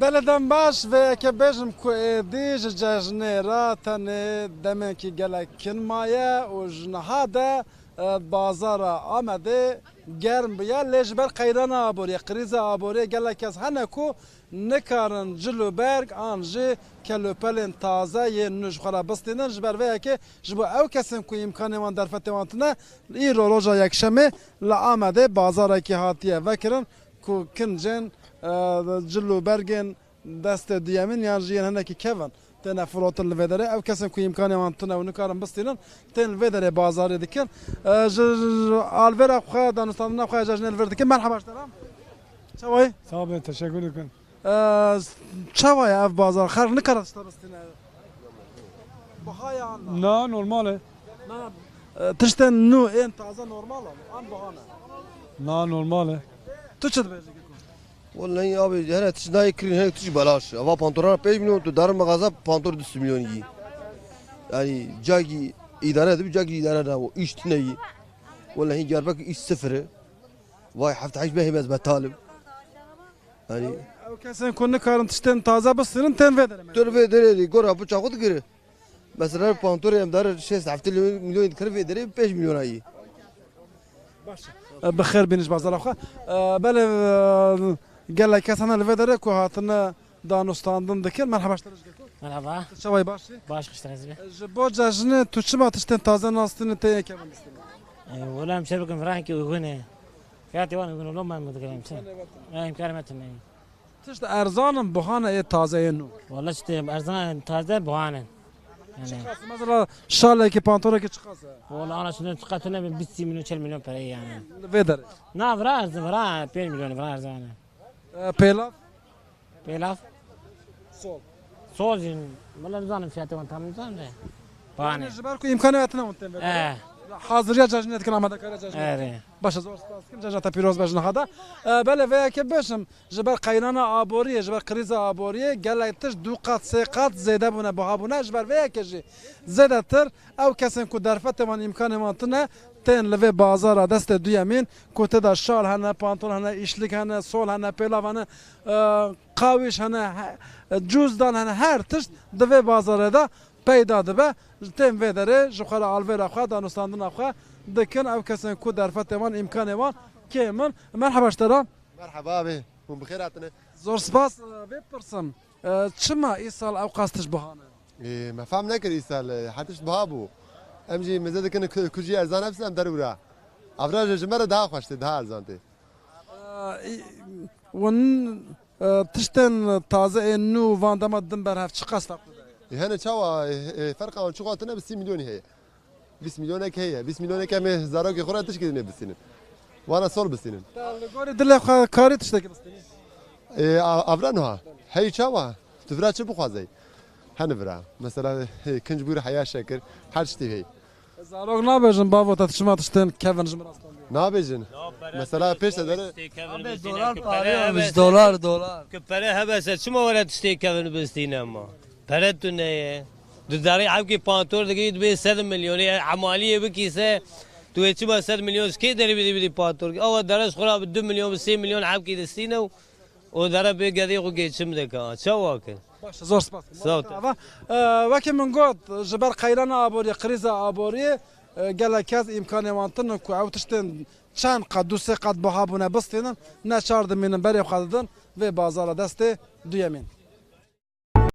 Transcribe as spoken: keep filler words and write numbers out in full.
Belê, dem baş, vê yekê bêjim ku êdî ji cejnê re tenê demekî gelek kin maye û ji niha de, e, bazara Amedê germ bûye, lê ji ber qeyrana aboriyê, krîza aboriyê gelek kes hene ku nikarin cil û berg an jî kelopelên taze yên nû ji xwe re bistînin. Ji ber vê yekê ji bo ew kesên ku îmkanê wan derfetê wan tune, îro roja yekşemê li Amedê bazarekî hatiye vekirin ku kincên, e, cil û bergên destê duyemîn yan jî yên hinekî kevin têne firotin li vê derê. Ew kesên ku îmkanê wan tune û nikarin bistînin, tên li vê derê bazarê dikin. E, ji, ji alvêra xwe, danûstandina xwe ya cejnê li vir dikin. Merhaba ji te re. Çawa yî? Sağ olun, teşekkür ederim. E, çawa ye ev bazar? Xelk nikare tişta bistîne? Buha ye an na? Na, normal e. Na, e, tiştên nû ên taze normal e. An buha ne? Na, normal e. Tu çi dibêjî, Keko? Wallahî abi, here tişt nayê kirin, here tişt belaş. Ava pantora pênc milyon, tu dar mexaza pantor du milyon yî. Yani cagî îdare dibi, cagî îdare nabo. Îş tine yî. Wallahî Diyarbekir îş sifir e. Vay, heft heşt mehê ez betal im. Yani ew kesên ku nikarin tiştên taze bistînin, tên vê derê me. Tur vê derê gora piça xwe digire. Mesela pantorê em dar şêst heft milyon dikir, vê derê pênc milyona yî. Baş. E, bi xêr bîniş bazara xwe. E, belê, e, gelek kes hene li vê derê ku hatine danûstandin dikin. Merhaba, ji te re jî Keko. Merhaba. Tu çawa yî, baş î? Baş, xweş te re zî be. E, ji bo cejnê tu çima tiştên taze nastînî, tê yê kevin bistînî? E, wela em şer bikin, vira hinkî uygun e. Fiyatê wan uygun e, loma em dikirin. E, îmkanê me tune. Tişt erzan in, buha ne, ê taze, ê nû? Wala tiştê erzan, taze buha ne. Yani. Çiqas, mesela şalekî, pantorekî çiqas e? Wala ana şundan çiqas ne, bîst milyon, çel milyon para yani. Vê derê. Na, vira erzan, vira pênc milyon, vira erzan. E, pêlav? Pêlav? Sol. Sol jî, wala nizanim fiyatê wan tam nizanim de. Buha ne. Yani ji ber ku îmkanê we tune hûn tên vê derê. Eh. Haziriya cejnê dikin, amadekariya cejnê dikin. Erê. Baş e, zor spas dikim, cejna te pîroz be ji niha de. E, belê vê yekê bêjim, ji ber qeyrana aboriyê, ji ber krîza aboriyê gelek tişt du qat, sê qat zêde bûne, buha bûne. Ji ber vê yekê jî zêdetir ew kesên ku derfetê wan, îmkanê wan tune, tên li vê bazara destê duyemîn, ku tê de şal hene, pantol hene, îşlik hene, sol hene, pêlav hene, e, qawîş hene, he, cûzdan hene, her tişt di vê bazarê de peyda dibe. Tên vê derê ji xwe re alvêra xwe, danûstandina xwe dikin. Ew kesên ku derfetê wan, îmkanê wan kêm in. Merheba ji te re. Merheba abi, hûn bi xêr hatine. Zor spas. E, vê pirsim, e, çima îsal ew qas tişt buha ne? E, me fehm nekir îsal, e, her tişt buha bû. Em jî mêze dikin ku, ku jî erzan hebsin em derû re. Evra jî ji me re daha xweş tê, daha erzan tê. E, î-, hûn, e, tiştên taze ên nû van dema din ber hev çiqas taqûde ye? E, hene çawa, e, e, ferqa wan çiqas tune bi sî milyonî heye. Bîst milyonek heye. Bîst milyonek em ê zarokê xwe re tişkî dinê bistînin. Wana sol bistînin. Te li gorî dilê xwe karî tiştekî bistînî? Ê, a-, avra nuha. Hey çawa? Tu vira çi bixwazey? Hene vira. Mesela, hey, kinc bûr heya şekir. Her tiştî hey. Zarok nabêjin, bavo, te çima tiştên kevin ji min re standiye? Nabêjin. Mesela pêş te dere. Abi, dolar pahalı olmuş, dolar, dolar. Ku pere hebese, çima were tiştê kevin bistîne ma? Pere tu neye. Tu darê hevkê pantor dikî, tu bê sed milyonê, emaliyê bikî se, tu wê çima sed milyon ji kê derê bidî, bidî pantor? Awa dere ji xwe re bi du milyon, bi sê milyon hevkê distîne û, û dere bê gedê xwe geçim dike. Çawa kir? Baş, zor spas. Sağ ol. Ava, e, wekî min got, ji ber qeyrana aboriyê, krîza aboriyê, e, gelek kes îmkanê wan tune ku ew tiştên çend qat, du sê qat buha bûne bistînin, neçar dimînin, berê xwe didin vê bazara destê duyemîn.